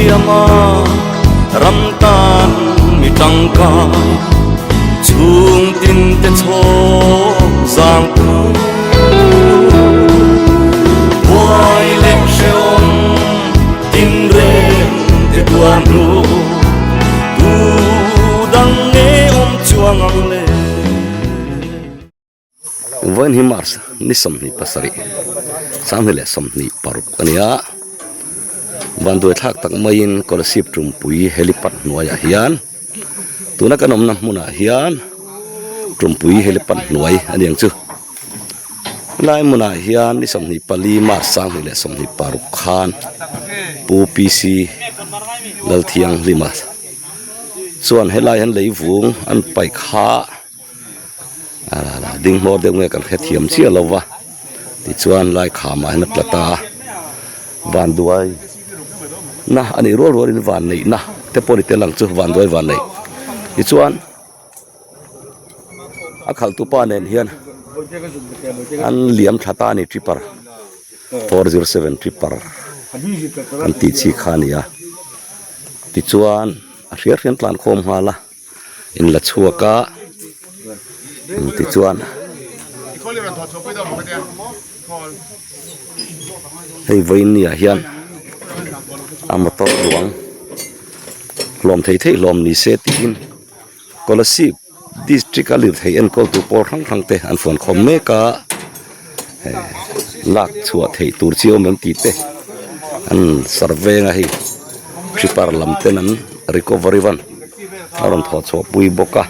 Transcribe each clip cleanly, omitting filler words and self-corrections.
liam a, ram tan mi tangkai chhung tin te chhawk zang tu. Buai leh hrehawm tin reng te tuar hnu, tu dang nge awm chuang ang le. Vawiin hi March ni 27, 2026 a ni a, vanduai thlak tak maiin Kolasib Tumpui helipad hnuaiah hian tuna kan awmna hmunah hian Tumpui helipad hnuai a ni ang chu. Helai hmunah hian ni 24 March 2026 khan Pu PC Lalthianghlima chuan helai hian leivung an paih kha. Ding hmawr deuh nge kan hrethiam chiah lo va, tichuan lai khamah hian a tla ta a, vanduai na a nih rual rualin vanneihna te pawh ni tel ang chu vanduai vanneih tichuan a khalh tupa nen hian an liam thla ta a ni tripper 407 tripper an tih chi kha a ni a, tichuan a hriat hriat tlan khawm nghal a. In la chhuak a tichuan hei vawiin ni ah hian a motor ruang hlawm thei thei hlawm ni se tiin Kolasib district a lirthei enkawl tu pawl hrang hrang te an fuan khawm mek a lak chhuah theih tur chi awm em tih te an survey a hei tripper lam ten an recovery van a rawn thawh chhuah pui bawk a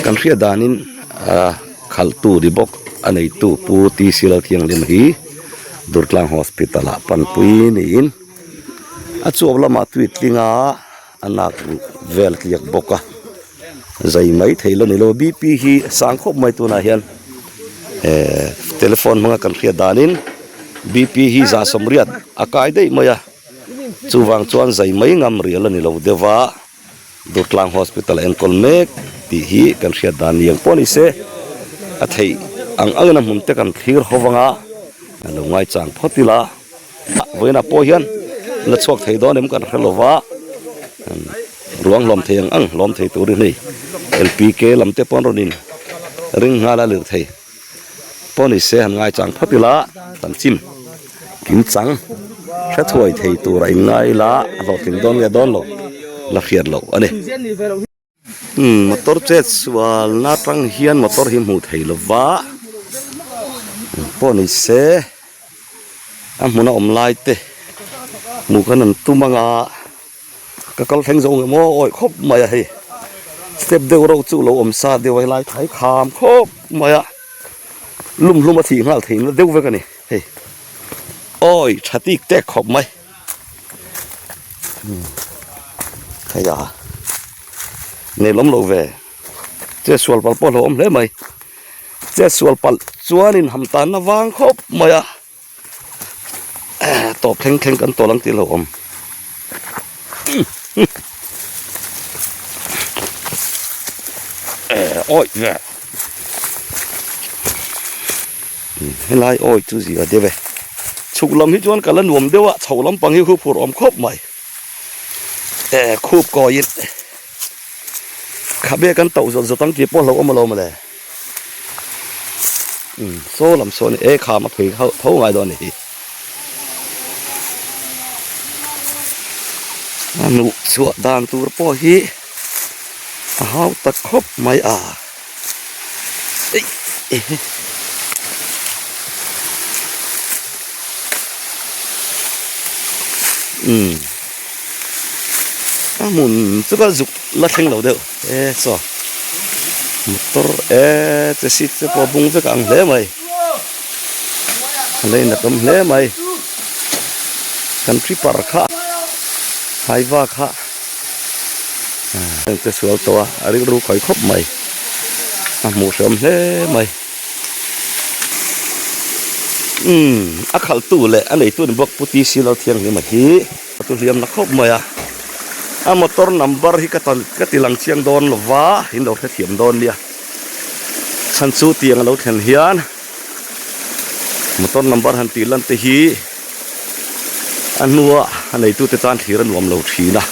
kan hriat danin ah khalh tu ni bawk a neitu pu T C Lalthianghlim hi Durtlang hospital ah panpui niin a chuap lamah tui tling a a nak vel tliak bawk a zai mai thei lo ni lo bp hi sang khawp mai tunah hian eh telephone hmanga kan hriat danin bp hi 180 a kai daih mai a chuvang chuan zai mai ngam rial a ni lo deuh va Durtlang hospital a enkawl mek tih hi kan hriat dan ni ang pawh ni se a theih ang angin a hmun te kan thlir ho vanga a lo ngaichang phawt ila. Vawiinah pawh hian la chhuak thei dawn em kan hre lo va, ruang hlawm thei ang ang hlawm thei turin hei LPK lam te pawh an rawn in ring nghal a lir thei pawh ni se han ngaichang phawt ila kan chim kim chang hre thuai thei tur a inngai ila a hlawhtling dawn nge dawn lo la hriat loh a ni. Motor chet sual na tang hian motor hi hmuh thei lo va pawh ni se a hmun a awm lai te hmuh khan an tum ang a ka kal thleng zo nge maw awi khawp mai a hei step deuh reuh chu lo awm sa deuh a helai thai kham khawp mai a lum hlum a thih nghal theih na deuh vek a ni hei awi tha tik tek khawp mai. Hei a nelawm lo ve che sual palh pawh a hlauhawm hle mai che sual palh chuanin ham tanna vang khawp mai a tawp thleng thleng kan tawl ang tih a hlauhawm awi ve Helai awi chu zia deuh e. Chhuk lam hi chuan ka la nuam deuh a, chho lampang hi khup phur awm khawp mai. E khup kawiin khabe kan tauh zawt zawt ang tih pawh hlauh awm alawm mawle. Umm saw lam sawn e kham a phei tho ngai dawn a ni hi. A hnuh chhuah dan tur pawh hi a hau ta khawp mai a. Umm a hmun chu ka zuk la thleng lo deuh e chaw motor e che seat te pawh a bung vek ang hle mai a lei nat awm hle mai kan creeper kha haiva kha. Heng te sual tawh a a rilru kawi khawp mai a hmuh hreawm hle mai umm a khalh tu leh a neitu ni bawk pu T C Lalthianghlima hi a tu hliam na khawp mai a a motor number hi ka ka ti lang chiang dawn lo va in lo hrethiam dawn nia chhan chu tiang a lo thlen hian motor number han tih lan te hi. A hnua a neitute tan thlir a nuam lo thin a,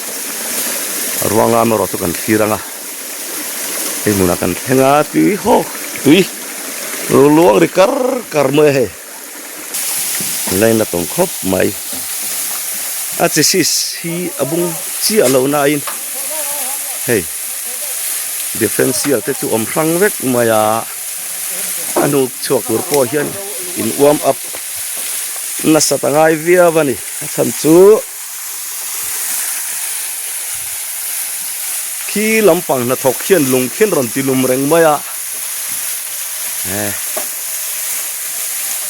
a ruangam erawh chu kan thlir ang a, hei hmunah kan thleng a, tui hawk tui lo luang ri kar kar mai a hei, line a tawng khawp mai, a chassis hi a bung chiah lo nain hei differential te chu awm hrang vek mai a, a hnuk chhuak tur pawh hian in warm up. Nasat a ngai viau a ni a chhan chu khi lampang hnathawk hian lung khian rawn ti lum reng mai a eh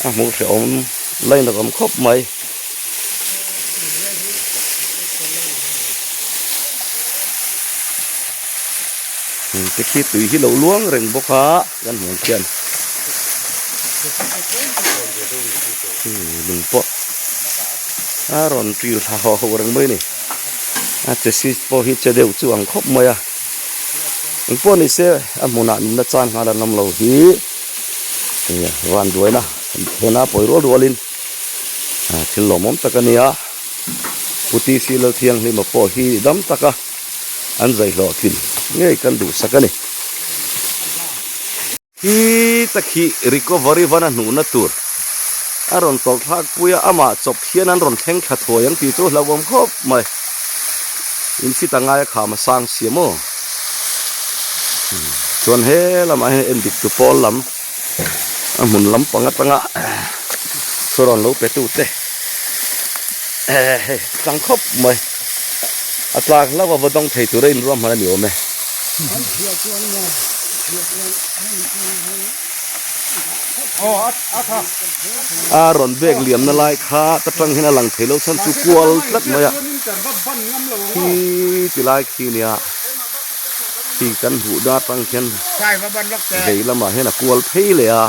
a hmuh hrehawm line a awm khawp mai. Te khi tui hi lo luang reng bawk a kan hmuh khian lung pawh a rawn ṭil thla haw haw reng mai a ni a chassis pawh hi che deuh chu ang khawp mai a engpawh ni se a hmunah nunna chan nghal an awm lo hi vanduaina thena pawi rual rualin thil lawmawm tak a ni a Pu T C Lalthianghlima pawh hi dam tak a. an zai hlawhtlin ngei kan duhsak a ni. Hi tak hi recovery van a hnuhna tur a rawn tawlh thlak pui a, amah chawp hian an rawn thleng thla thuai ang tih chu hlauhawm khawp mai. In fit a ngai a kham a sang si maw? Chuan he lamah hian en dik tu pawl lam a hmun lampang atanga thu rawn lo pe tu te hei tlang khawp mai a tlak hlauh a va dawng thei tur a inruahman a ni awm e. A rawn bag liamna lai kha ta tang hian a lang thei lo chhan chu kual tlat mai a khi ti lai khi nia. Khi kan hmuh dar tang khian vei lamah hian a kual phei leh a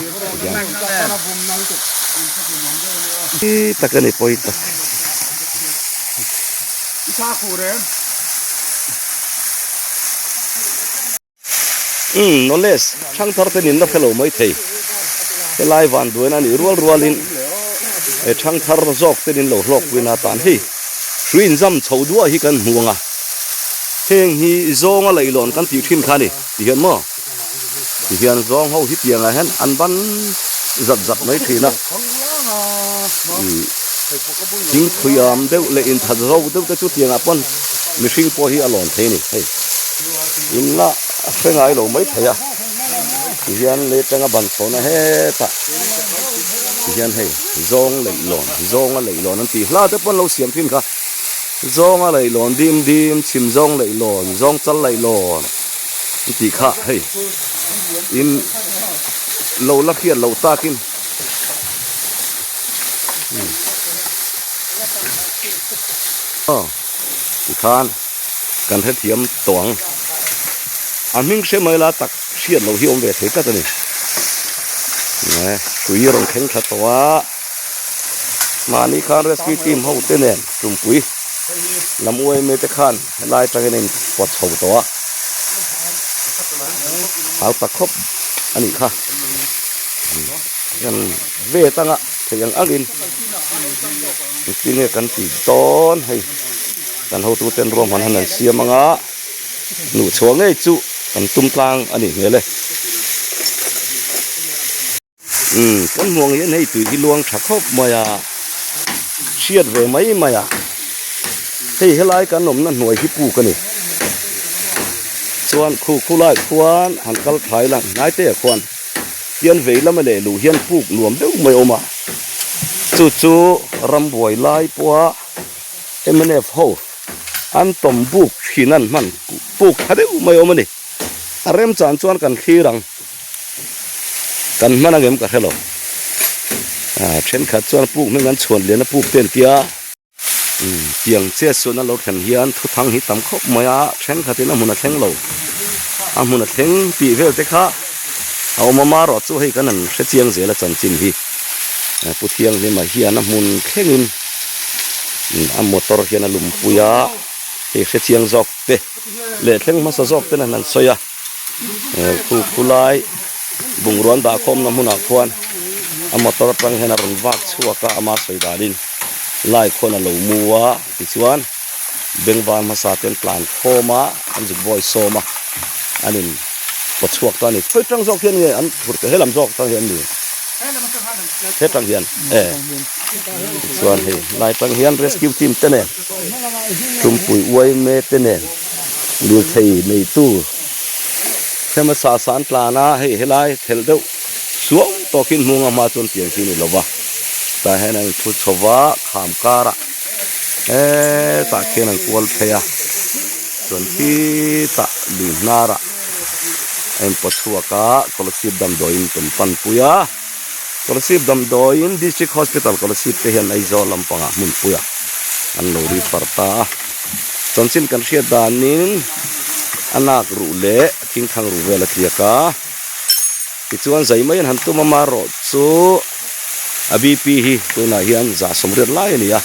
ti tak a ni pawi tak. Umm knowledge hrang thar te nin la hre lo mai thei helai van duaina a nih rual rualin he hrang thar zawk te nin lo hlawkpuina atan hei hrui inzam chho duah hi kan hmu ang a. Heng hi zawnga leihlawn kan tih thin kha a ni ti hian maw ti hian zawng ho hi tiangah hian an ban zat zat mai thin a ih thing thuiam deuh leh inthat zo deuh te chu tiangah pawn mihring pawh hi a lawn thei a ni hei in la hre ngai lo mai thei a ti hian lei atanga ban chhawna hetah ti hian hei zawng leihlawn zawnga leihlawn an tih hla te pawn lo siam thin kha. Zawnga leihlawn dim dim, chhim zawng leihlawn, zawng chal leihlawn i tih kha hei in lo la hriat loh takin aw tikhan kan hrethiam tawh ang a hming hre mai la tak hriat loh hi awm ve thei tlat a ni tui rawn thleng thla tawh a. Mahni khan rescue team ho te nen tumpui lam uaime te khan helai atangin a in pawt chho tawh a, hau tak khawp a nih kha. Kan ve tanga theih ang angin engtin nge kan tih dawn hei kan hotu ten ruahman han an siam anga hnuhchhuah ngei chu kan tum tlang a nih hmel e. Umm kan hmuh ang hian hei tui hi luang tha khawp mai a hriat ve mai mai a hei helai kan awmna hnuai hi puk a ni chuan khu khu lai khuan han kal thlai la hnai te ah khuan tian vei lama leh luh hian puk nuam deuh mai a awm a chu chu rambuai lai pawha mnf ho an tawm buk thin an hman puk tha deuh mai a awm a ni a remchan chuan kan thlir ang. Kan hman angem ka hre lo. Ah thenkhat chuan puk hming an chhuan lian a puk te an tia. Umm tiang che suan a lo thlen hian thuthang hi tam khawp mai a, thenkhatin a hmun a thleng lo. A hmun a thleng tih vel te kha a awm a marawh chu hei kan han hre chiang zel a chanchin hi. Pu Thianghlima hian a hmun thlengin a motor hian a lumpui a, hei hre chiang zawk te leh thleng hmasa zawk ten an han sawi a. Khu khulai bungrua an dah khawmna hmunah khuan a motor atang hian a rawn vak chhuak a ama sawi danin. Lai khawn a lo mu a tichuan bengvar hmasa te an tlan khawm a an zuk bawi sawm a an in paw chhuak ta a ni. Khawi tang zawk hian nge an phur teh helam zawk tang hian ni he tang hian e tichuan hei lai tang hian rescue team te nen tumpui uaime te nen lirthei neitu hmasa sa an tlan a hei helai thelh deuh suau tawkin hmunga hma chuan pian khi a ni lo va tah hian an inphut chho va kham karah hetah khian an kual phei a chuan khitah lui hnarah a inpawt chhuak a Kolasib damdawiin kan panpui a Kolasib damdawiin District Hospital Kolasib te hian Aizawl lampangah hmunpuiah an lo refer ta a chanchin kan hriat danin a nak ruh leh thingthang ruh vel a tliak a. Tichuan zai mai an han tum a marawh chu a BP hi tunah hian zah 80 lai a ni a,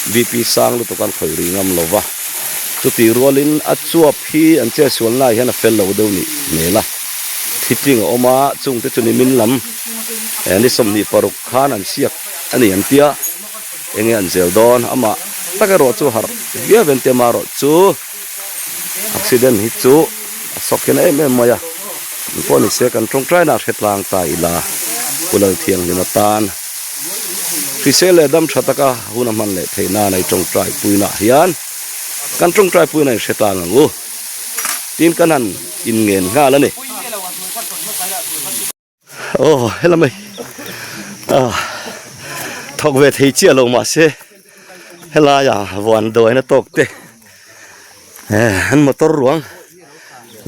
BP sang lutuk an khawih rih ngam lo va, chutih rualin a chuap hi an chetsual naah hian a fel lo deuh nih hmel a, thitling a awm a, chungte chu nimin lam ni 26 khan an siak a ni an tia, enge an zel dawn amah tak erawh chu harh viau en tia marawh chu. Accident hi chu a sawk hian em em mai a, eng pawh ni se kan tawngtaina a hre tlang ta ila Pu Lalthianghlim atan hrisel leh dam tha taka hun a hman leh theih nan a i tawngtai puinaah hian kan tawngtai puina in hre tlang ang u tin kan han inngen nghal a ni. Aw helama hi ah thawk ve thei chiah lo mahse helaia vuan dawi na tawk te eh an motor ruang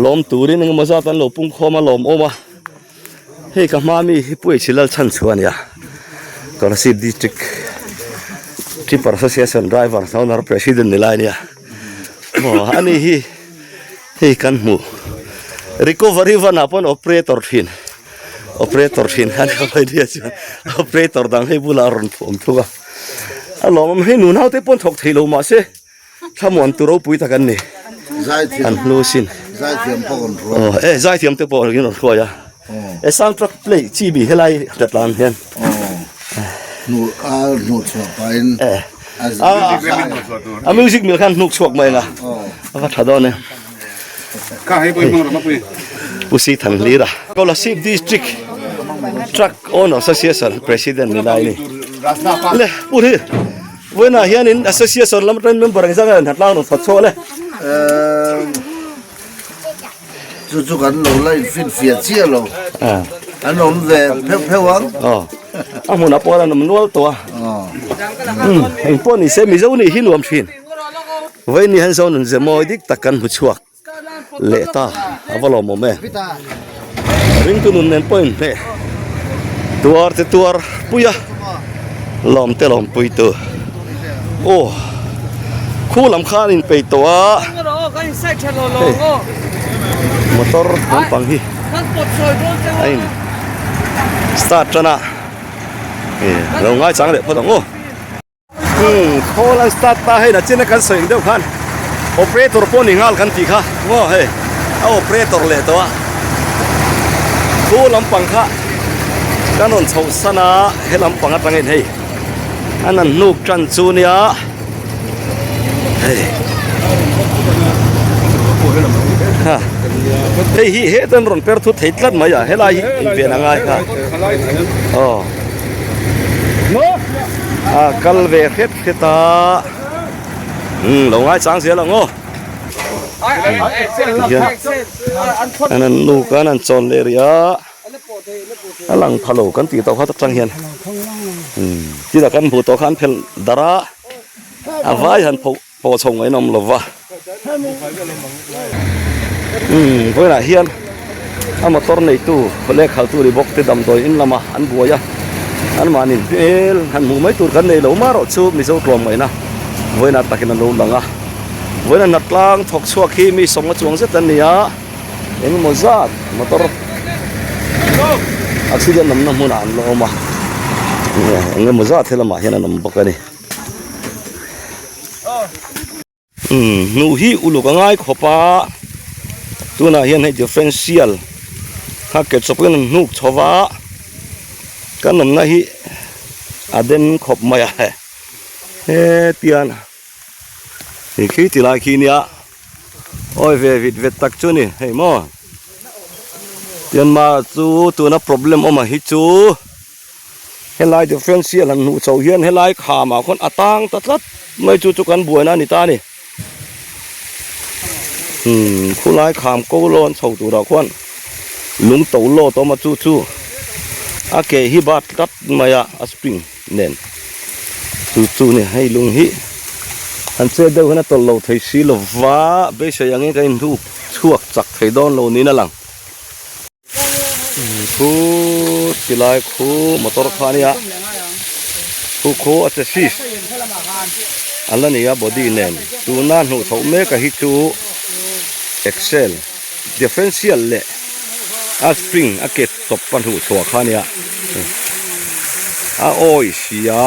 lawm turin engemaw zat an lo pung khawm a lawm awm a hei ka hma mi hi puichhi lal chhan chhuah a nia Kolasib district tripper association driver owner president ni lai a nia aw ani hi. Hei kan hmu recovery van ah pawn operator thin operator thin a ni mai nia chuan operator dang hei bulah a rawn awm thung a a lawmawm hei nu naute pawn thawk thei lo mahse thlamuan tu ropui tak an ni an hlu sin aw e zaithiam te pawh an rawn hruai a e sound track play chi bi helai hlatlan hian a music mil khan hnuk chhuak mai anga a va tha dawn e Pu Si Thanhlira Kolasib District Truck Owner Association President ni lai ni le pu hi vawiinah hianin association lam atangin member ang zanga an hatlang rawn chhuat chhuak le Chu chu kan lo la infinfiah chiah lo. An awm ve pheuh pheuh ang. Aw. A hmunah pawh an awm nual tawh a. Umm eng pawh ni se Mizo nih hi nuam thin. Vawiin hian Zo nun ze mawi dik tak kan hmu chhuak leh ta a va lawmawm em. Ringtu nun nen pawh inhmeh tuar te tuar pui a lawm te lawm pui tu aw khu lam khan in peih tawh a hei motor lampang hi a in start tan a lo ngaichang leh phawt ang aw. Umm khawl an start ta hei nachin a kan sawi ang deuh khan operator pawh ni nghal kan tih kha maw hei a operator leh tawh a khu lampang kha kan rawn chhoh san a he lampang atangin hei an han hnuk tan chu nia hei ha hei hi hetan rawn per thut thei tlat mai a helai hi inven a ngai kha aw. A kal ve hret hret a umm lo ngai chang zel ang aw tihian an an nuk a an an chawn leh rih a a lang pha lo kan tih tawh kha atang hian umm tinah kan hmuh tawh kha an phelh darh a a vai han phoh Pawh chho ngaih an awm lo va. Umm vawiinah hian a motor neitu leh khaltu ri bawk te damdawi in lamah an buai a, anmahni hmel han hmuh mai tur kan nei lo marawh chu Mizo tlawm ngaihna vawiinah takin an lo lang a. Vawiina hnatlang thawk chhuak hi mi sawmnga chuang zet an ni a, engemaw zat motor accident awmna hmunah an la awm a, engemaw zat helamah hian an awm bawk a ni. Umm hnuh hi uluk a ngai khawp a tunah hian hei differential kha ke chawp in an hnuk chho va kan awmna hi a den khawp mai a. Hetian hei khi ti lai khi nia awi ve vit vet tak chu ni hei maw Myanmar chu tuna problem awm a hi chu helai differential han hmuh chhoh hian helai khamah khawn a tang ta tlat mai chu chu kan buaina a ni ta a ni umm khulai kham ko lawn chho turah khuan lung to lawt a awm a chu chu a ke hi bat tlat mai a a spring. nen chu chu ni hei lung hi han chet deuh hian a tawlh lo thei si lo va beisei angin ka inhnu chhuak chak thei dawn lo niin a lang khu tilai khu motor kha ania khu khu a che sis an la nei a body nen tuna hnuh chhoh mek a hi chu excel differential leh a spring a ke tawp a hnuh chhuah kha ania a awi sia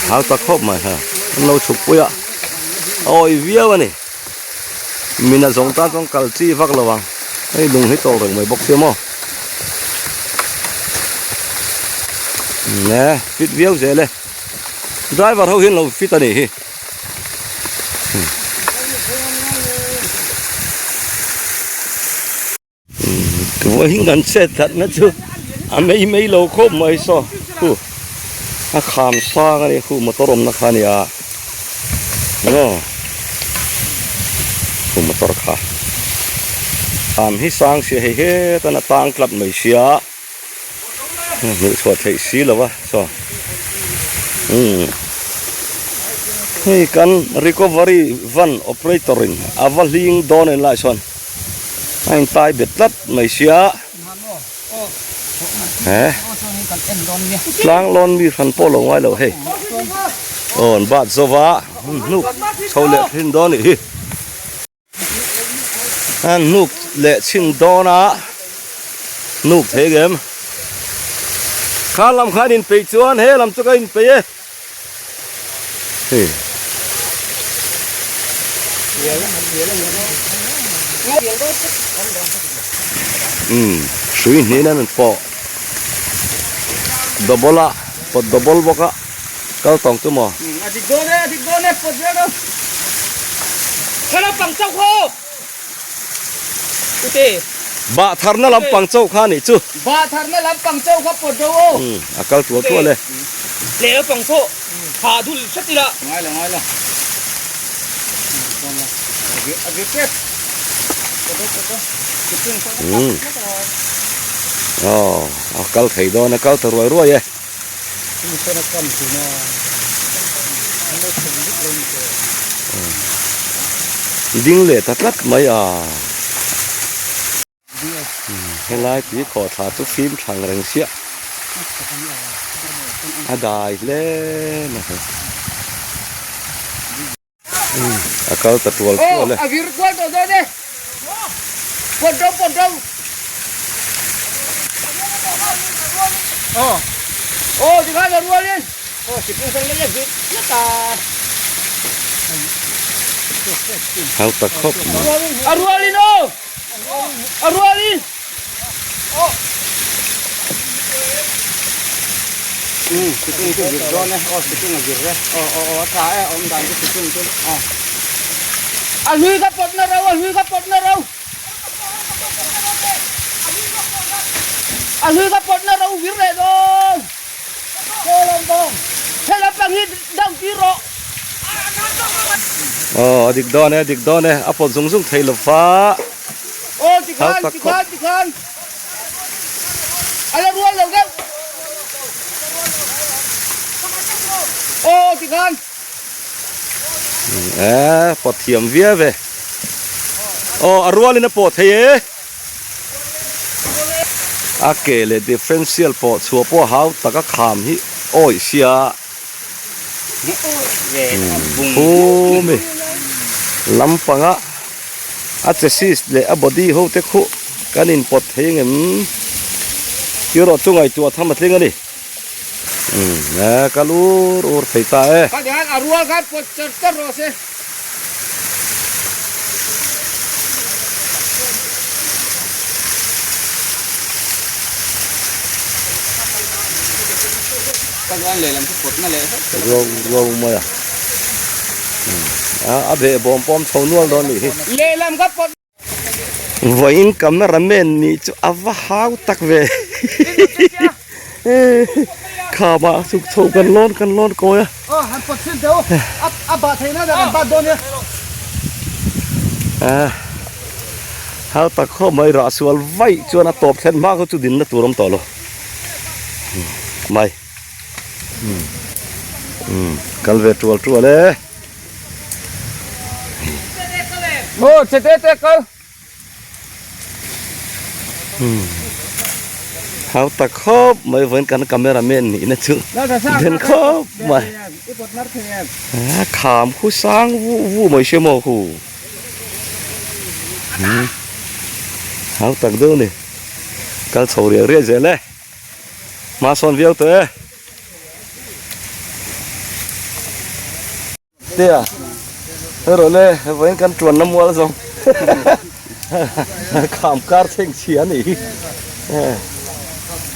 hau tak khawp mai ha an lo chhuk pui a a awi viau a ni mina zawng tan chuan kal chi vak lo ang hei lung hi tawlh reng mai bawk sia maw ne fit viau zel e driver ho hian lo fit a nih hi. Vawiin kan chet thatna chu a mei mei lo khawp mai saw khu a kham sang a ni khu motor awmna kha a ni a maw khu motor kha kham hi sang sia hei hetan a tang tlat mai sia hmuh chhuah theih si lo a saw umm hei kan recovery van operator in a va hling dawn en lai sawn a in tai bet tlat mai sia he tlang lawn mi hran pawh lo ngai lo hei aw an bat zo va hnuk chho leh thin dawn a nih hi. A hnuk leh chhin dawn a hnuk thei ang em kha lam khan inpeih chuan he lam chu ka inpeih e hei umm hrui hnin an pawh double a pawt double bawk a. Kal tawng chu maw? A dik dawn e, a dik dawn e, pawt zel rawh. Kha lampang chauh kha aw. Ute. Bah tharna lampang chauh kha anih chu. Bah tharna lampang chauh kha pawt rawh aw. Umm, a kal tual tual e. Leh lampang pawh tha dul hret ila. Ngai lo, ngai lo. A vir tep. Pawt rawh, pawt rawh. Umm. Aw, a kal thei dawn e, kal ta ruai ruai e. Ding leh ta tlat mai a helai tui khawh thla chu fim thlang reng siah a dai hle mai a. A kal ta tual tual e. A vir kual tawh dawn e. Pawt ro pawt ro. Aw. Aw tikhan a rual in. Aw sipin sang leh vir tlat a. Hau ta khawp mai. A rual in aw. A rual in. A hlui kha pawt na ro a hlui kha pawt na ro a hlui kha pawt na ro vir leh dawn he lampang hi dang tir rawh. Aw a dik dawn e a dik dawn e a pawt zung zung thei lo va. Aw tikhan tikhan tikhan a la rual lo deuh aw tikhan. E pawt thiam viau e aw a rualin a pawh thei e a ke leh differential pawh chhuah pawh hau taka kham hi awih sia. Khumi lampanga a chassis leh a body ho te khuh kan inpawt thei ang em erawh chu ngaihtuah tham a tling a ni umm e kal ur ur thei ta e. Ka hian a rual khan pawt char char rawh se. Ruau ruau mai a. A behbawm pawm chho nual dawn nih hi. Vawiin camera man nih chu a va hau tak ve. Khamah chhuk chho kan lawn kan lawn kawi a. Hau tak khawp mai rah sual vaih chuan a tawp thlen hma kha chu dinna tur awm tawh lo. Mai. Kal ve tual tual e. Aw che te te kal. Hau ta khawp mai vawiin kan camera man nih na chu den khawp mai. Kham khu sang vu vu mai sia maw khu. Hau tak deuh ni. Kal chho riah riah zel e. Hma sawn viau tawh e. Tia hei le vawiin kan tuanna mual zawng kham kar thleng chhia a nih hi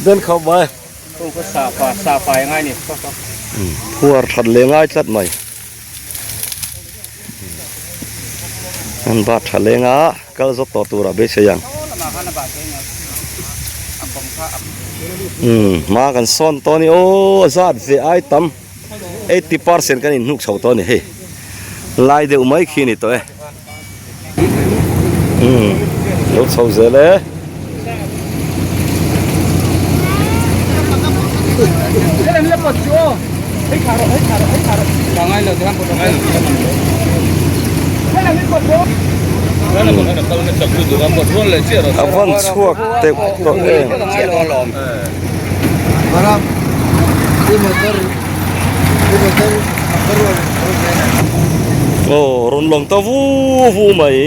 den khawp mai. Phuar that leh ngai tlat mai. An bat tha leng a kal zawk tawh turah beisei ang. Umm hma kan sawn tawh a ni aw a zat ve ai tam 80% kan inhnuk chho tawh a ni hei lai deuh mai khi a ni tawh e. Umm lo chho zel e. A van chhuak teuh tawh em. Aw rawn lang ta vu vu mai.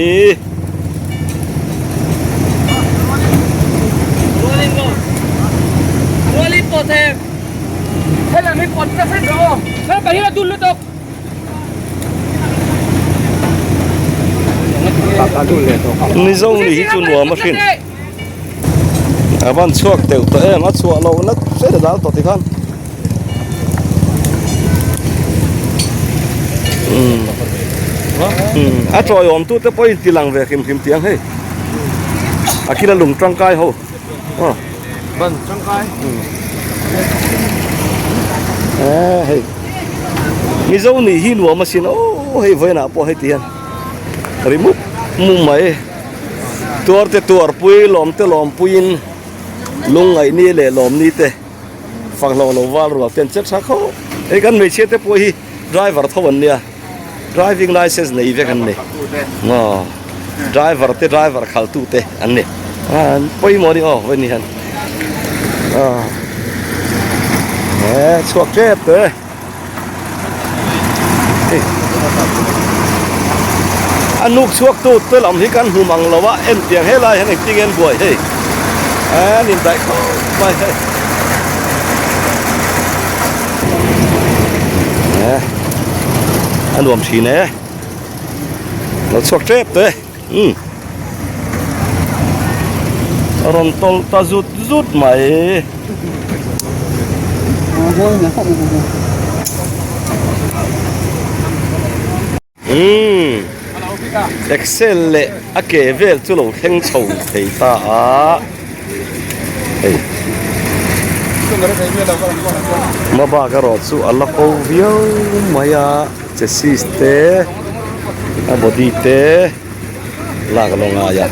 Mizo nih hi chu nuam a hrin. A van chhuak teuh tawh em a chhuah loh na hre dal tawh tikhan a chawi awm tu te pawh in ti lang ve hrim hrim tiang hei a kila lung tangkai ho aw ban tangkai hei mizo nih hi nuam asin aw hei vawiinah pawh hei ti hian ri mup mup mai. Tuar te tuarpui, lawm te lawmpuiin lungngaihni leh lawmni te fak hlawh lo val rual ten che tha khawp. Hei kan hmeichhia te pawh hi driver tho an nia, driving license nei vek an ni. Aw, driver te driver khaltu te an ni. An pawimawh a ni aw vawiin ni hian. Aw, he chhuak tep tawh e. A nuk chhuak tu te lam hi kan hmu mang lo a en piang helai hian engtin nge an buai hei an indaih khawp mai hei a nuam thin e lo chhuak tep tawh e umm a rawn tawlh ta zut zut mai. Umm Excel leh a ke vel chu lo thleng chho thei ta a hei hma bak erawh chu a la ko viau mai a chassis te a body te lak a lo ngai a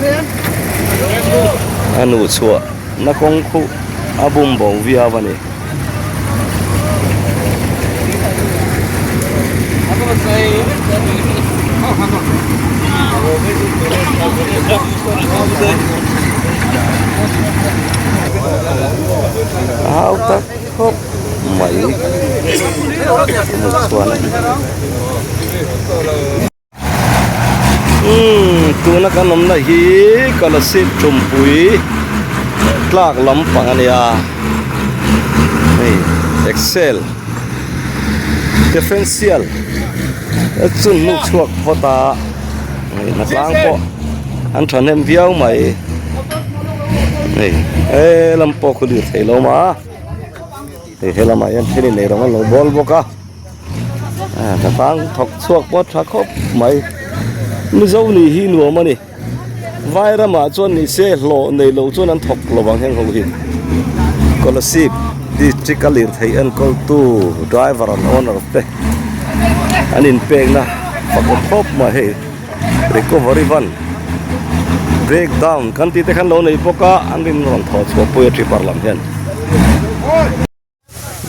a nuh chhuah na kawng khuh a bum bo viau a ni. A hau tak khawp mai chuan umm tuna kan awmna hi Kolasib Tumpui tlak lampang a nia hei Excel differential chu hnuk chhuak phawt a hei tlang pawh an thahnem viau mai hei he lam pawh khu lir thei lo ma. Hei he lamah hian thil inei rawng an lo bawl bawk a hnatang thawk chhuak pawh a tha khawp mai Mizo nih hi nuam a ni vai ramah chuan ni se hlawh nei lo chuan an thawk lo ang heng ho hi Kolasib district a lirthei enkawltu driver and owner te an inpekna fak awm khawp mai hei recovery van break down kan tih te khan lo nei bawk a an rin rawn thawh chhuah pui a tripper lam hian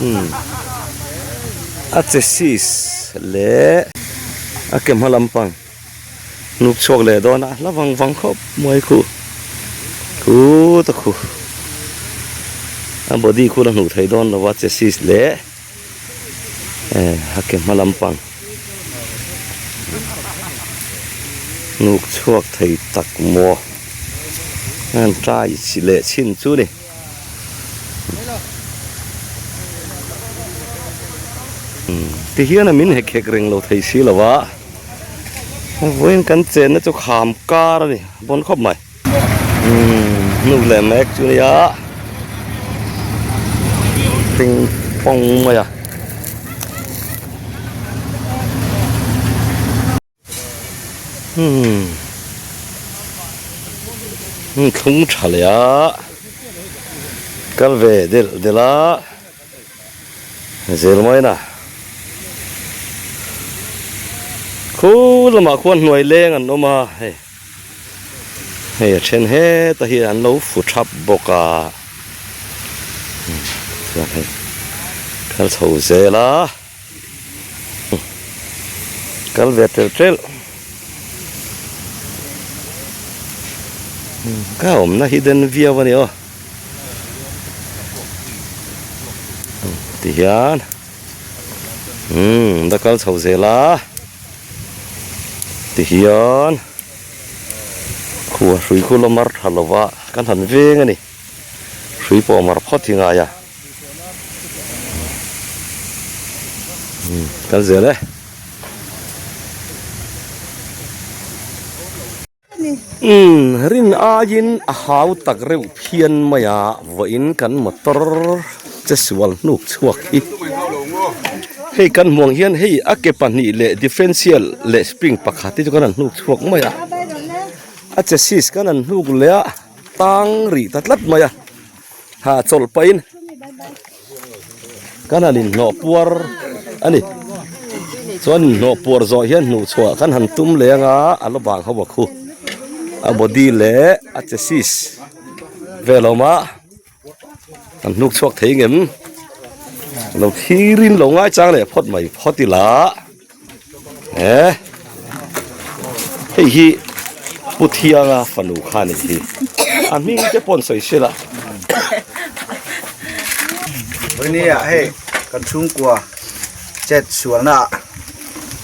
umm a chassis leh a ke hma lampang hnuk chhuak leh dawn a hla vang vang khawp mai khu khu ta khu a body khu la hnuh thei dawn lo a chassis leh. Eh a ke hma lampang hnuk chhuak thei tak maw an try leh chhin chu ni. Tihian a min hek hek reng lo thei si lo a vawiin kan chenna chu kham kar a ni bawn khawp mai. Hnuk leh mek chu nia ping pong mai a umm thlung tha leh a kal ve delh delh a zel mai na khu lamah khuan hnuai leng an awm a hei. Hei a then heta hi an lo fu thap bawk a chuan hei kal chho zel a kal ve tel tel ka awmna hi den viau a ni aw tihian umm la kal chho zel a. Tihian khua hrui khu la mar tha lova kan han veng a ni hrui pawh a mar phawt hi ngai a kal zel e. Umm rin aiin a hau tak reuh phian mai a vawiin kan motor che sual hnuk chhuak hi hei kan hmuang hian hei a ke pahnih leh differential leh spring pakhat te chu kan han hnuk chhuak mai a a chassis kan han hnuk leh a tang rih ta tlat mai a ha chawlh pahin. Kan han inhnawh puar a ni. Chuan inhnawh puar zawh hian hnuh chhuah kan han tum leh anga a la bang ho a khu. A body leh a chassis vel a awm a. Kan hnuk chhuak thei ngem. Lo thirin lo ngai chang leh phawt mai phawt ila. Eh hei hi Pu Thianga fanu kha a nih hi a hming te pawh an sawi sela. Vawinia hei kan chhungkua chet sualna ah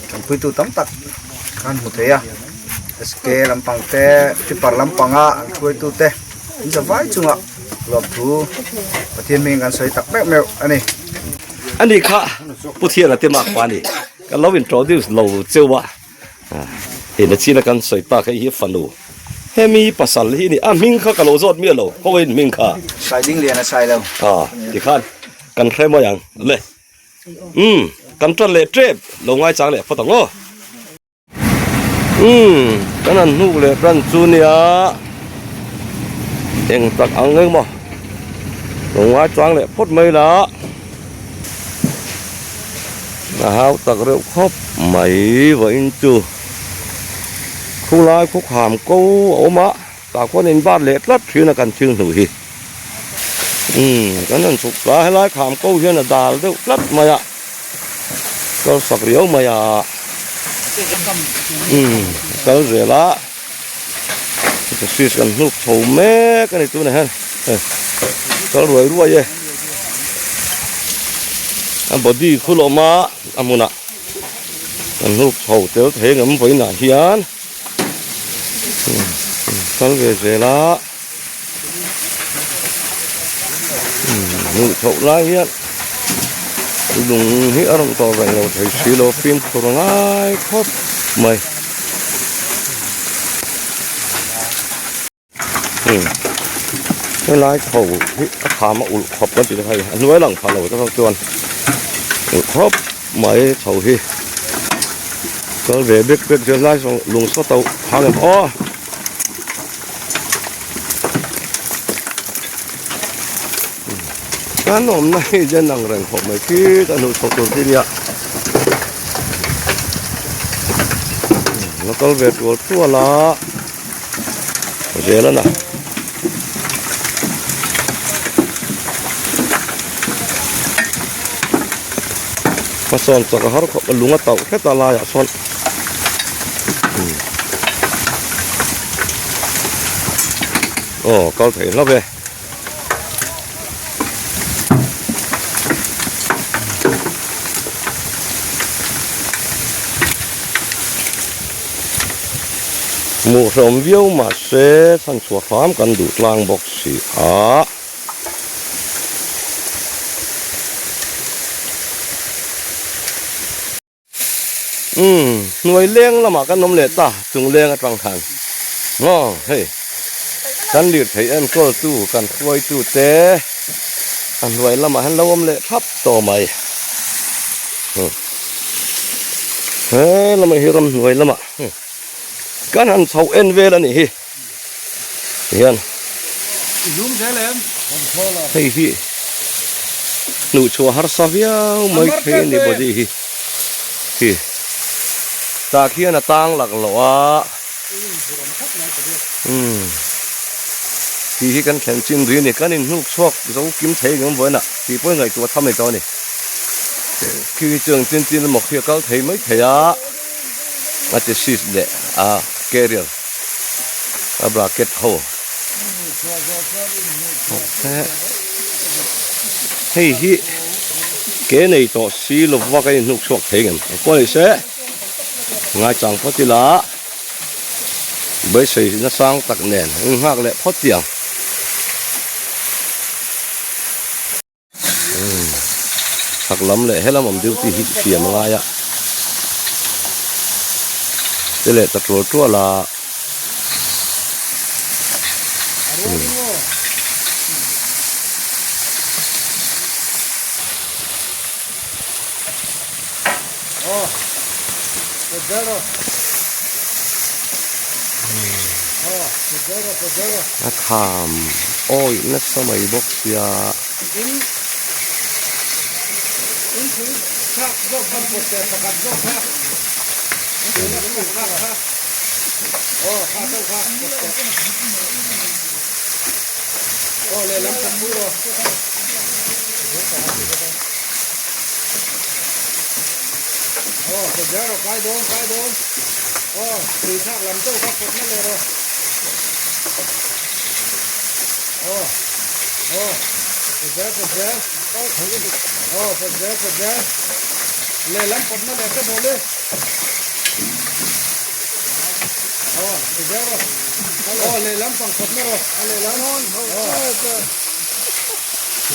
kan puitu tam tak kan hmu thei a SK lampang te Tipper lampanga an hruaitu te an zavai chungah lawmthu Pathian hming kan sawi tak meuh meuh a ni. Ani kha Pu Thianga te mak pa a ni. Kan lo introduce lo cheu a, hei na china kan sawi tak hei hi fanu hemi pasal hi a ni a hming kha ka lo zawt miah lo khawiin hming kha. Sai ding lian a sai lo. A tikhan kan hre mai ang le umm kan tan leh tep lo ngaichang leh phawt ang aw. Umm kan han hnuk leh tan chu nia eng tak ang emaw lo ngai chang leh phawt mai la a hau tak reuh khawp mai vawiin chu khulai khawkham ko a awm a tah khuan in bat leh tlat thin a kan thil hnuh hi umm kan han chhuk ta helai kham ko hian a dal deuh tlat mai a. Kal sak riau mai a umm kal zel a chassis kan hnuk chho mek a ni tunah hian hei kal ruai ruai e a body khu la awm a a hmunah kan hnuk chho tel thei ang em vawiinah hian kal ve zel a. Hmuh chhoh lai hian lung hi a rawn tawh reng lo thei si lo fimkhur a ngai khawp mai. Helai chho hi a kham a ulh khawp kan tih te kha hei a hnuai lang pha lo te kha chuan ulh khawp mai chho hi kal ve bek bek zel lai saw lung saw to phang em aw. Kan awmna hi zen ang reng khawp mai khi kan hmuh chhoh tur khi nia la kal ve tual tual a zel a na. Hmasawn chak a har khawp a lung a tauh hret a laiah sawn. Aw kal thei hlauh e. Hmuh hrehawm viau mahse chhanchhuah hram kan duh tlang bawk si a. Umm hnuai leng lamah kan awm leh ta chung leng atang khan maw hei kan lirthei enkawl tu kan hruai tu te a hnuai lamah hian lo awm leh thap tawh mai he lamah hi ramhnuai lamah kan han chhoh en vel a nih hi. Tihian hei hi hnuhchhuah harsa viau mai thei a ni body hi hi tah khian a tang lak loh a umm tih hi kan thlen chin rih a ni kan inhnuk chhuak zo kim thei ang vawiin ah tih pawhin ngaihtuah tham ei tawh a ni khi chu ang chin chin emaw khi a kal thei mai thei a. A chassis leh a carrier a bracket ho hei hi ke nei tawh si lova ka inhnuk chhuak thei ngem ang pawh ni se ngaichang phawt ila beisei nasang tak nen in nghak leh phawt tiang. Chhak lam leh helam awm duty hi siam a ngai a te leh ta tual tual a A kham awih nasa mai bawk sia.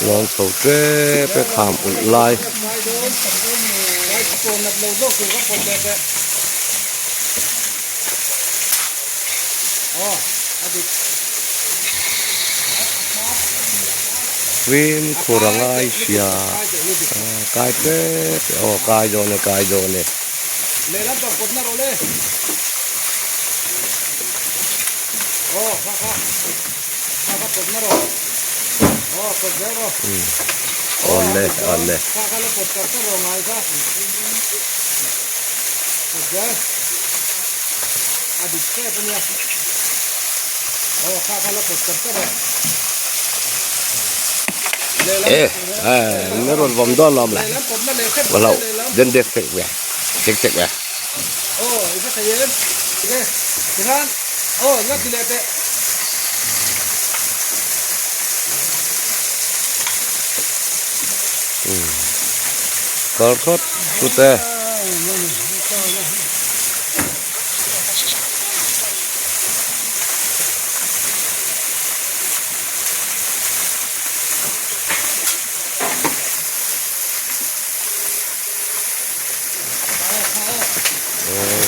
Lawn chho tep e kham ulh lai. Fimkhur a ngai sia kai tep e aw kai dawn e kai dawn e. Awle awle. E eh na rawn vawm dawn lawm le va lo den dek tek ve tek tek ve. Kal phawt chute.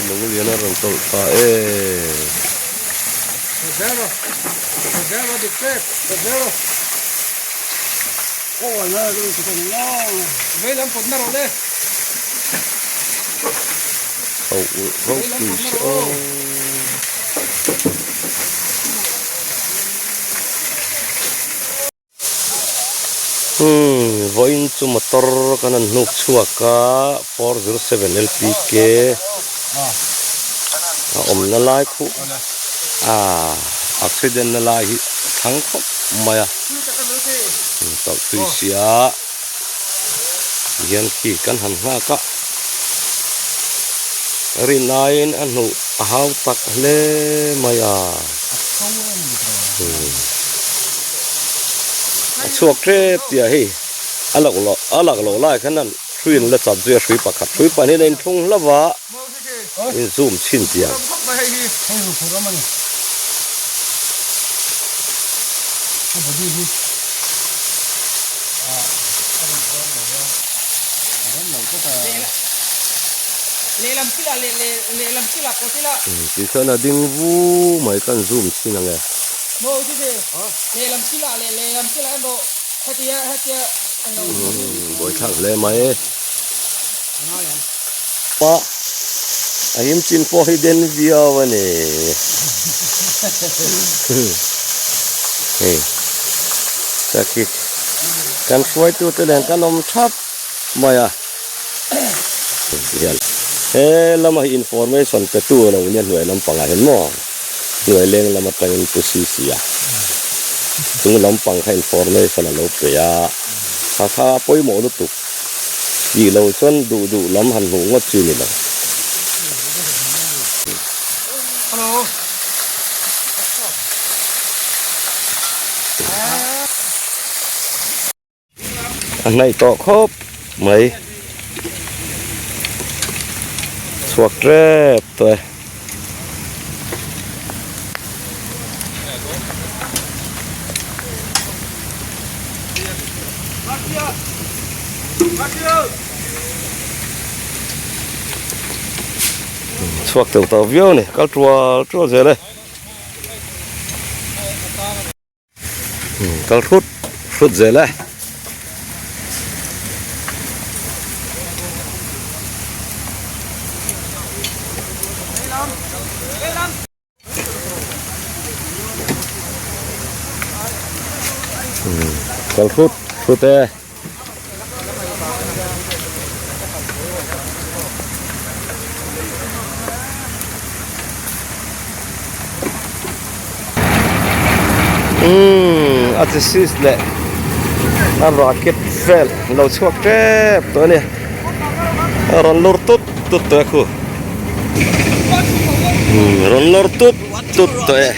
Lung lian a rawn tawlh ta e. Ho ulh ropui se aw. Umm vawiin chu motor kan han hnuk chhuak a 407 LPK a awmna lai khuh ah accident na lai hi thlang khawp mai a tawlh tui sia hian khi kan han nghak a rinaiin a hnuh a hau tak hle mai a a chhuak tep tih ah hei a lak loh a lak loh lai khan an hrui an la chap zui a hrui pakhat hrui pahnih a inthlung hlauh a in zoom chhin tih ang. Tichuan a ding vu mai khan zoom chhin ang e. Buaithlak hle mai e. A him chin pawh hi den viau a ni. Hei sakhi kan hruaitute nen kan awm thap mai a. Hian he lama hi information pe tu a lo nia hnuai lampangah hian maw hnuai leng lam atangin pu sisi a chung lampang kha information a lo pe a kha kha a pawimawh lutuk tih lo chuan duh duh lam han hmuh ngawt chi ni lo. A hnaih tawh khawp mai chhuak tep tawh e. Chhuak teuh tawh viau a ni kal tual tual zel e. Kal hrut hrut zel e. Kal hrut hrut e. Umm a chi sis leh a racket vel lo chhuak tep tawh a ni a rawn lur tut tut tawh e khu umm rawn lur tut tut tawh e.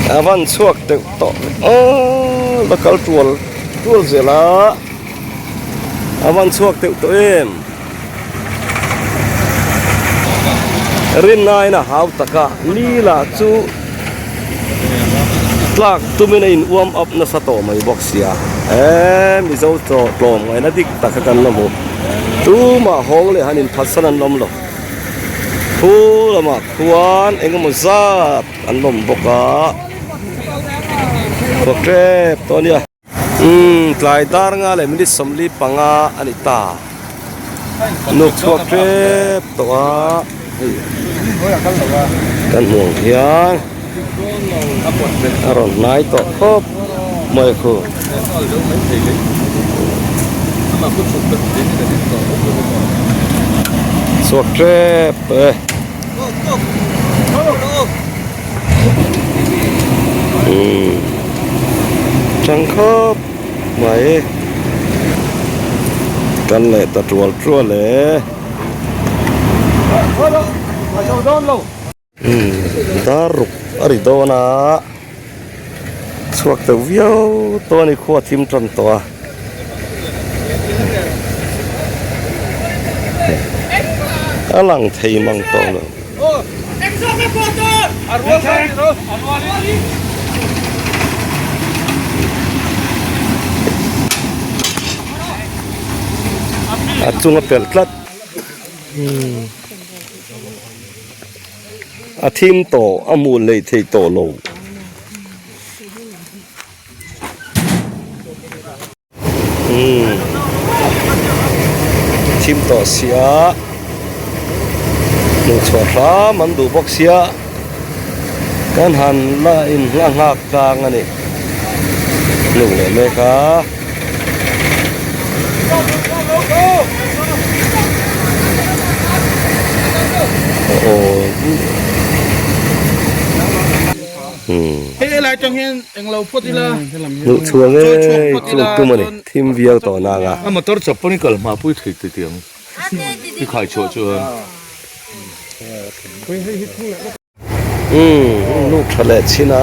A van chhuak deuh tawh aw la kal tual tual zel a a van chhuak deuh tawh em rinna in a hau tak a ni lah chu tlak tumin a in uam up nasa tawh mai bawk sia eee mizo chaw tlawm ngaihna dik tak kha kan la hmu tumah hawng leh han inphatsan an awm lo khu lamah khuan engemaw zat an lawm bawk a thawk tep tawh a nia. Umm tlai dar nga leh minute 45 a ni ta nuk chhuak tep tawh a hei kan hmuh ang hian a rawn hnai tawh khawp mai khu. Chhuak tep tawh e. Umm tang khawp mai kan leh ta tual tual e umm dar ruk a ri dawn a chhuak deuh viau tawh a ni khua thim tan tawh a. A lang thei mang tawh lo. A chunga pelh tlat. A thim tawh a hmuh leh theih tawh lo. Thim tawh sia hmuh chhuah hram an duh bawk sia kan han la in nghah nghak tlang a ni hnuk leh mek a. Hmuh chhuah ngei chu an tum a ni, thim viau tawh nang a. A motor chawp pawn i kal hma pui thei ti tiang i khai chhuah chuan. Umm hnuk tha leh chhin a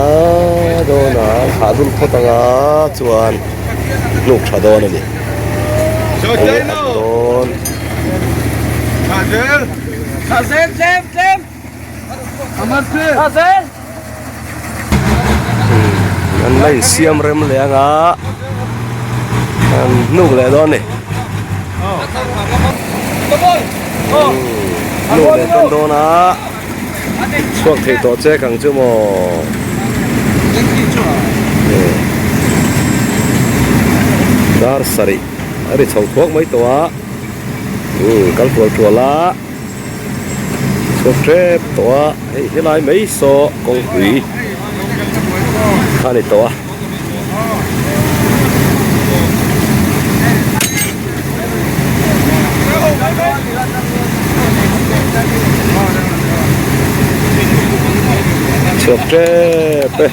dawn a, thlah dul phawt ang a chuan hnuk tha dawn a ni. Enge a dawn. An la insiam rem leh ang a, an hnuk leh dawn a ni. Hnuk leh dawn dawn a, chhuak thei tawh chek ang chu maw. Dar sarih a ri chho thuak mai tawh a, kal tual tual a. Chhuak tep tawh a hei helai mai saw kawngpui a ni tawh a. Chhuak tep e.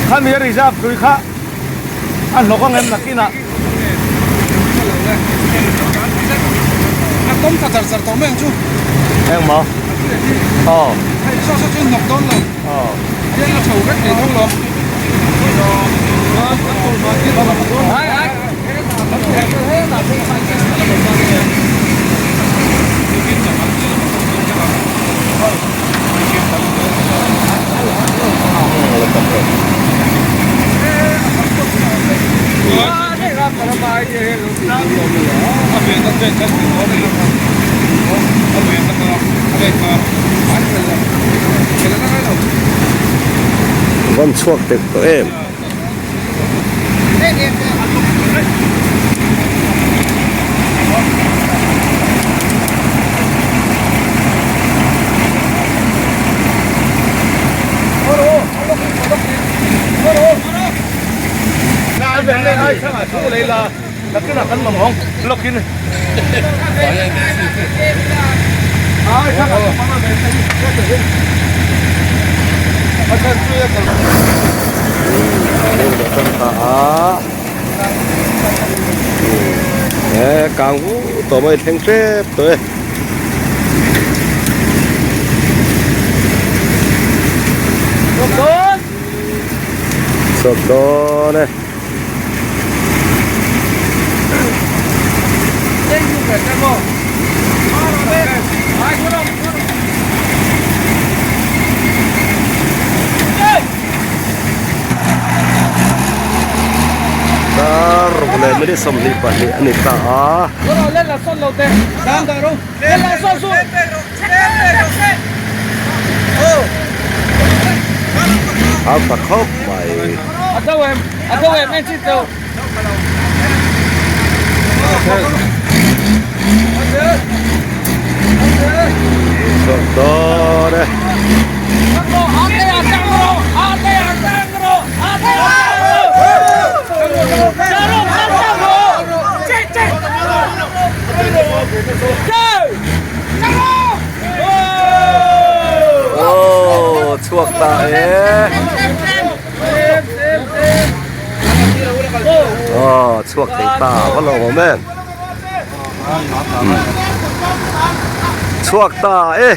Khami a reserve tui kha a hnawk ang em nakinah. Eng maw? Aw. Aw. Van chhuak tek tawh em? Kang vu tawh mai thleng tep tawh e. Chhuak dawn e. Dar ruk leh minute 22 a ni ta a. A tha khawp mai. Chhuak dawn e. Aw chhuak ta e. Aw chhuak thei ta va lo awm em. Chhuak ta e.